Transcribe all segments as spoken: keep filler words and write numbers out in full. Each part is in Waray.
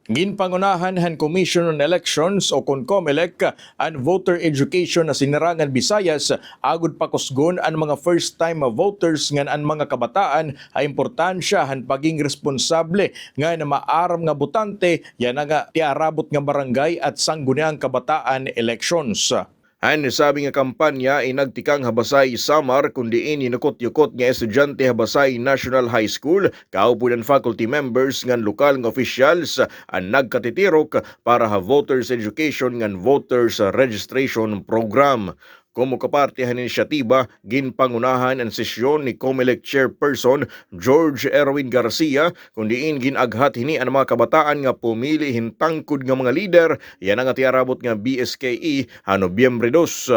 Ginpangunahan han Commission on Elections o kon COMELEC an voter education ha sinarangan Visayas agod pakusgon an mga first-time voters ngan an mga kabataan ha importansya han paging responsable ngan maaram nga botante yana nga tiarabot nga barangay at sangguniang kabataan elections. An nasabi nga kampanya inagtikang ha Basay, Samar, kon diin yinukot-yukot nga estudyante ha Basay National High School, kaupod an faculty members ngan lokal nga officials an nagkatitirok para ha voters education ngan voters registration program. Komo kaparte han inisyatiba, ginpangunahan an sesyon ni COMELEC Chairperson George Erwin Garcia, kon diin gin-aghat hini an mga kabataan nga pumili hin tangkod nga mga lider yana nga tiarabot nga B S K E ha Nobyembre dos.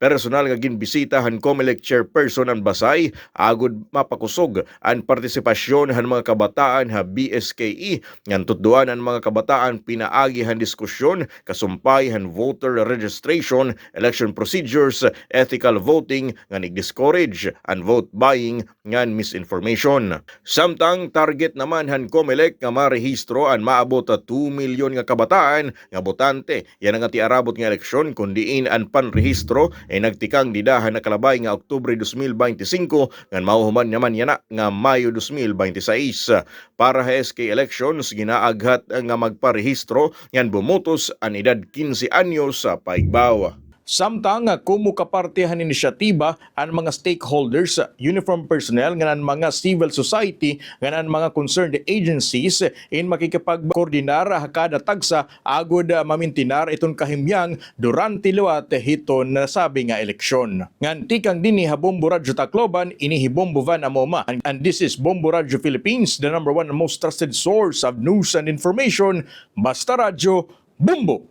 Personal nga ginbisita han COMELEC Chairperson an Basay agod mapakusog an partisipasyon han mga kabataan ha B S K E ngan tutdoan an mga kabataan pinaagi han diskusyon kasumpay han voter registration, election procedures, ethical voting ngan ig-discourage an vote buying ngan misinformation. Samtang target naman han COMELEC nga marehistro an maabot ha two milyon nga kabataan nga botante yana nga tiarabot nga eleksyon, kon diin an panrehistro ay nagtikang dida han nakalabay nga Oktubre dos mil baynte singko ngan mahuhuman naman yana nga Mayo dos mil baynte sais. Para ha S K Elections, ginaaghat nga magparehistro ngan bumotos an edad kinse anyos paigbaw. Samtang, komo kaparte han inisyatiba, an mga stakeholders, uniform personnel ngan an mga civil society ngan an mga concerned agencies in makikipagkoordinar ha kada tagsa agod, ah, mamintinar iton kahimyang durante liwat hiton nasabi nga eleksyon. Ngan tikang dinhi ha Bombo Radyo Tacloban, ini hi Bombo Van Amoma. And, and this is Bombo Radyo Philippines, the number one and most trusted source of news and information. Basta Radyo, Bombo!